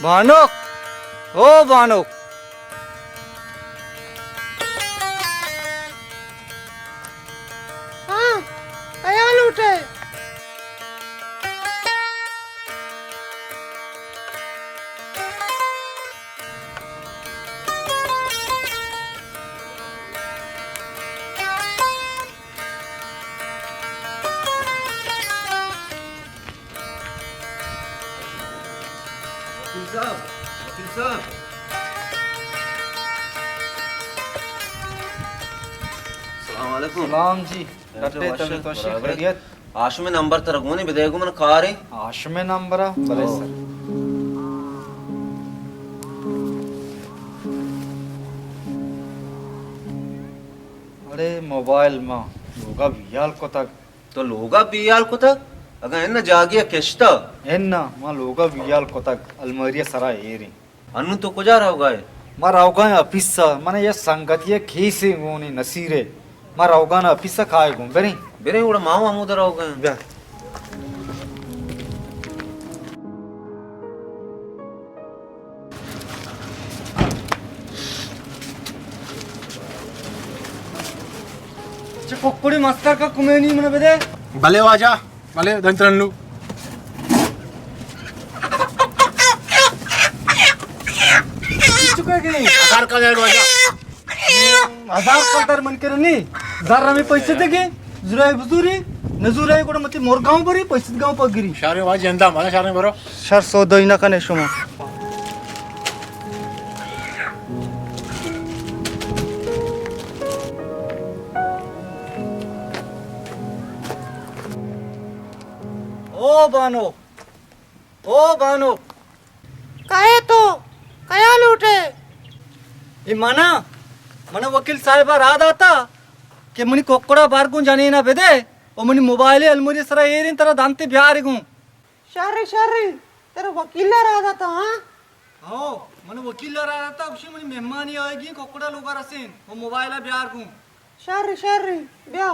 بانک، او بانک۔ ہاں، کیا لوٹے؟ وکیل صاحب، وکیل صاحب۔ السلام علیکم۔ سلام جی۔ ڈڈے، تبے تو شی خیریت؟ ہاشم نمبر ترا گونی بدے گو من کارے۔ ہاشم نمبر؟ بلے سر۔ اڑے موبائل ما لوگا بیال کتگ۔ تو لوگا بیال کتگ؟ اگاں اناں جاگہے کشتہ؟ اناں، ما لوگا بیال کتگ، الماری سرا ایریں۔ انوں تو کجا روگا ئے؟ ما روگا آں اپیسا، من یک سنگتی کیسے گونی نصیرے۔ ما روگا آں اپیسا، کائے گوں بریں۔ بریں، گڑا ما ہمودا روگا آں۔ بیا۔ چہ ککڑی مستر کا کمینی من بدے۔ بلے واجہ، بلے دنترنلو۔ چکا گئی؟ ہزار کا دے واجہ۔ ہزار کا در من کرنی۔ زر ہمیں پیسے دے گے۔ زورائے بزوری، نزورائے گڑا متی مرگاؤں بری، پیسے گاؤں پگری۔ شارے واجہ اندا مانا شارے برو۔ شر سودائی نہ کنے شما۔ او بانو، او بانو۔ کئے تو؟ کیا لوٹے؟ اے منا، منا وکیل صاحبا راہ داتا کہ منی ککڑا بار گوں جنینا بدے و منی موبائل الماری سرا ایریں ترا دانتے بیارے گوں۔ شر، شر، ترا وکیل ء راہ داتا، ہاں؟ ہو، من وکیل ء راہ داتا، گوشی منی مہمانی آئیگی، ککڑا لوگا رسین و موبائل ء بیار گوں۔ شر، شر، بیا۔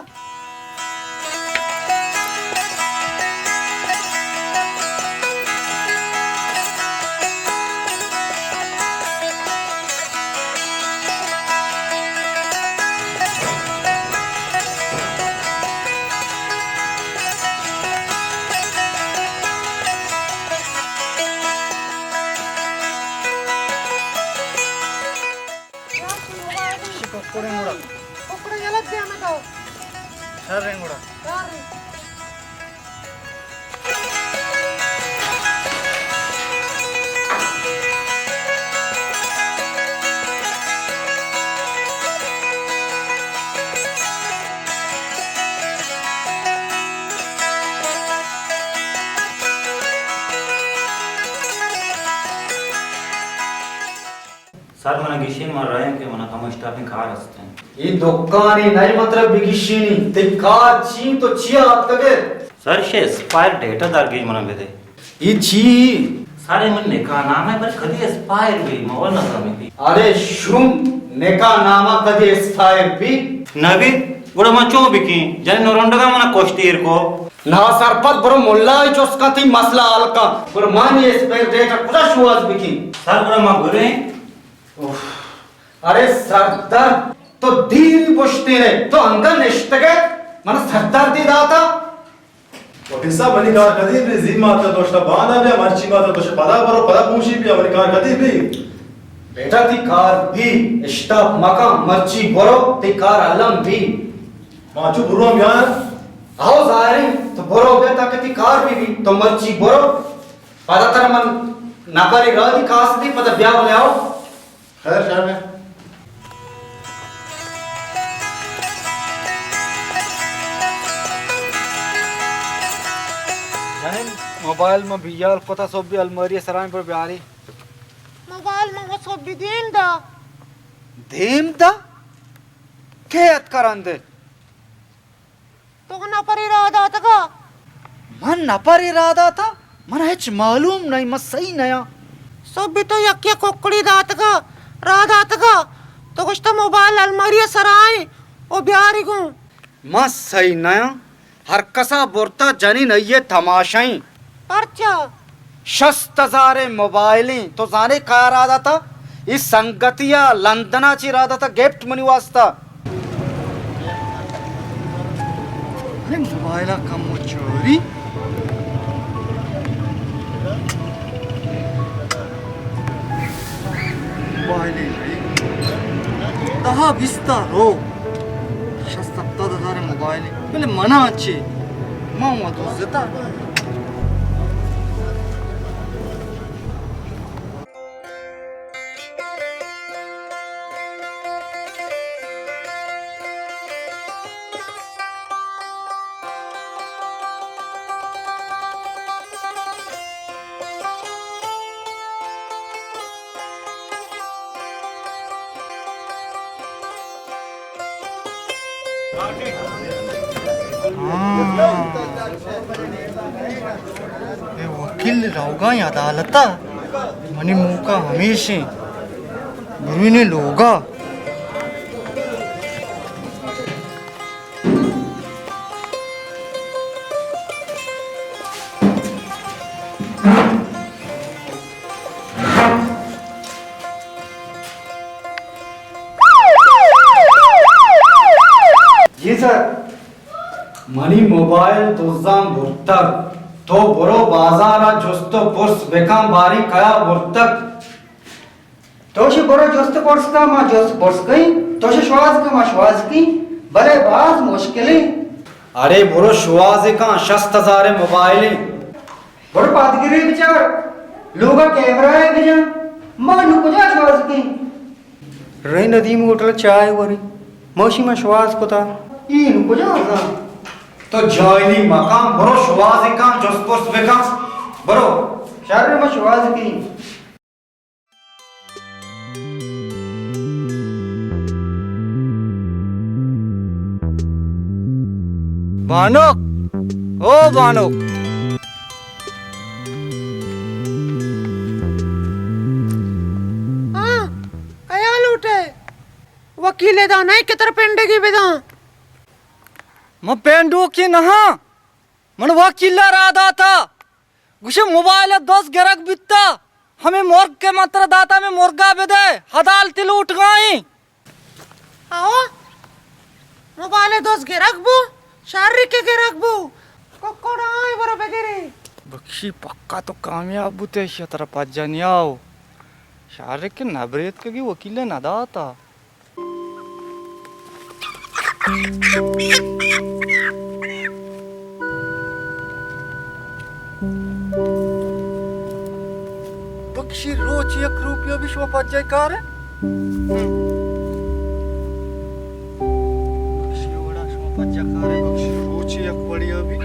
ککڑیں گڑا۔ ککڑیں یلہ دے ہمیں تو۔ شریں گڑا۔ شریں۔ سر، من گشین، من رئیں کہ من کم اشتاپیں کار است انت۔ اے دکانی نئے مطلب بگشینی، تئی کار چی تو چیا آتکگے؟ سر، شے اسپائر ڈیٹا درگیج من بدے۔ اے چی؟ سر، اے من نکاح نامہ، پر کدی اسپائر بی، ما وَ نہ سمجھی۔ ارے شوم، نکاح نامہ کدی اسپائر بی؟ نہ بی، گڑا ما چون بکیں؟ جن نورنڈگا منا کشتی ایر کو۔ نا سرپد، برو ملا ء جست کن، تئی مسئلہ حل کن۔ گڑا من اے اسپائر ڈیٹ ء کجا شوہاز بکیں؟ سر، گڑا ما بریں؟ اف۔ ارے سردرد، تو دیر بشتینے، تو انگا نشتگے، من سردردی داتا۔ وکیل صاحب، منی کار کدی بی؟ زی ما تا دوشتا باندا بیا، مرچی ما تا دوشتا پدا برو، پدا پوشی بیا، منی کار کدی بی؟ بیٹا، تی کار بی، اشتاپ مکن، مرچی برو، تی کار الم بی۔ ما چو برو ہم یار۔ آؤ ظاہریں، تو برو بیا تاکہ تی کار بی بی، تو مرچی برو۔ پدا ترا من نفری را دی کاس دی، پدا بیا بلے آؤ۔ خیر شر میں۔ جنین، موبائل ما بیال کتا، سوبی الماری سرائیں پر بیاری۔ موبائل ما وہ سوبی دیم دا۔ Them the? کے ات کرندے؟ تو نپرے راہ داتگا؟ من نپرے راہ داتا؟ من ہچ معلوم نہیں، من صحیح نیاں۔ سوبی تو یکے ککڑی داتگا، راہ داتگا، تو گوشتا موبائل الماری سرائیں و بیاری گوں۔ من صحیح نیاں، ہر کسا برتا جنین ائیے تماشائیں۔ پرچا؟ شست ہزار ءِ موبائلیں، تو زانے کیا را داتا؟ اے سنگتیا لندنا چی را داتا گفٹ منی واسطہ۔ ارے موبائل ءَ کم و چوری۔ موبائل ءَ دہ بیست ءَ رو۔ شست ہپتاد ہزار ءِ موبائل ءَ۔ بلے منا چے؟ من و دزتا۔ ہاں۔ اے وکیل روگا عدالتا، منی موقع ہمیشیں۔ بروئیں لوگا۔ جی سر۔ منی موبائل دزاں برتگ۔ تو برو بازار ءَ جست و پرس بکن، باریں کیا برتگ۔ تو شی برو جست پرس کن، ما جست پرس کئیں۔ تو شی شواز کن، ما شواز کئیں۔ بلے باز مشکلیں۔ ارے برو شواز کن، شست ہزار ءِ موبائلیں۔ برو پادگرے بچار، لوگا کیمرہ ءَ بجن۔ ما نو کجا شواز کئیں؟ رئیں ندیم ہوٹل چائے وریں۔ ما شی ما شواز کتا۔ اے نو کجا زان؟ تو جاہلی مکان، برو شواز کن، جست پرس بکن۔ برو۔ شر، ما شواز کئیں۔ بانک، او بانک۔ ہاں، کیا لوٹے؟ وکیل ءَ دانا کہ ترا پنڈگی بداں۔ من پنڈوکی نہ آں۔ من وکیل ءَ را داتا۔ گوشے موبائل ءِ دز گرگ بیتا۔ ہمے مرگ کہ من ترا داتا، ہمے مرگا بدے۔ عدالتی لوٹگائیں۔ آو، موبائل ءِ دز گرگ بو، شر کہ گرگ بو۔ ککڑ آئیں، برو بگرے۔ بخشی پکا تو کامیاب بوتے، اشیا ترا پجا نیاو۔ شر کہ نبریتکگی وکیل ءَ نداتا۔ بخشی روچ یک روپیہ بھی شما پجائی کارے؟ ہم۔ بخشی وڑا شما پجا کارے، بخشی روچ یک وڑیا بھی۔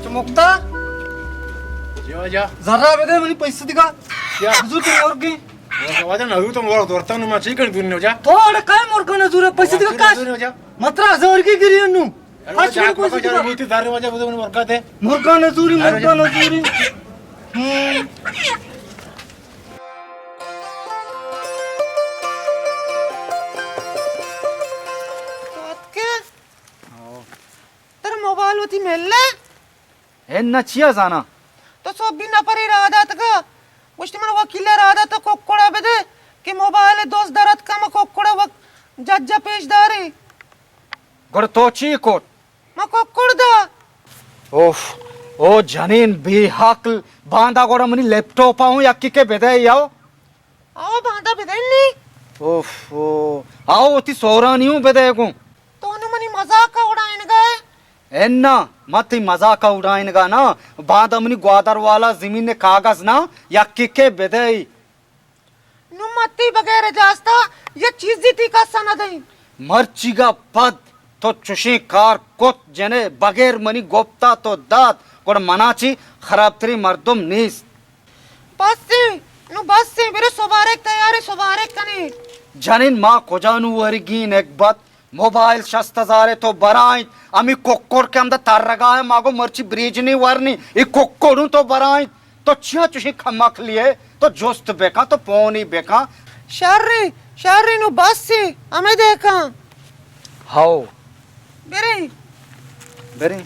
چہ مکتا؟ جی واجہ۔ ذرا بدے منی پیسے دگا۔ کیا؟ حضور تو مرگی۔ واجہ، نہ تو مور دورتا نو، ما چی کن دنیا جا۔ تو اڑے کای مرگا نزورے، پیسے دگا کاش۔ مترا ہزار کی گری نو۔ ارے کاش واجہ، پیسے دگا۔ بوتی دارے واجہ، بوتی مرگا دے۔ مرگا نزوری، مرگا نزوری۔ ہم۔ تو اتکے؟ ہاں۔ ترا موبائل وتی ملے؟ اے نہ چیا زاناں؟ تو سوبی نفری را داتگا۔ گوشتی من وکیل را داتا ککڑا بدے کہ موبائل دوست درت کم ککڑا وک ججا پیش دارے۔ گڑا تو چی کت؟ ما ککڑ دا۔ اوف، او جنین بے عقل، باندا گڑا منی لیپ ٹاپ ءَ ہوں یکی کے بدے یو۔ آو باندا بدے نی۔ اوف، او، آو وتی سورانی ہوں بدے گوں۔ تو نو منی مذاق ءَ اڑائینگا ئے؟ انا، ما تئی مذاق ءَ اڑائینگا نا، باندا منی گوادر والا زمین ءِ کاغذ نا یکی کے بدے۔ نوں من تئی بغیر اجازت ءَ یک چیزے تئی کس ءَ نہ دئیں۔ مرچیگا پد تو چشیں کار کت جنے، بغیر منی گپت ءَ تو دات، گڑا منا چی خرابتریں مردم نیست۔ بس ایں، نوں بس ایں، برے سبارگ تیاریں، سبارگ کنیں۔ جنین ما کجا نوں ورگیں نگبت؟ موبائل شست ہزار ءَ تو برائینت، ہمے ککڑ کہ ہمدا ترگا ءَ، ما گوں مرچی بریجنی ورنی، اے ککڑوں تو برائینت۔ تو چیا چوشیں کمکلی ئے؟ تو جست بکن، تو پونی بکن۔ شریں، شر انو بس، ہمیں دیکھاں۔ ہاؤ۔ بریں۔ بریں۔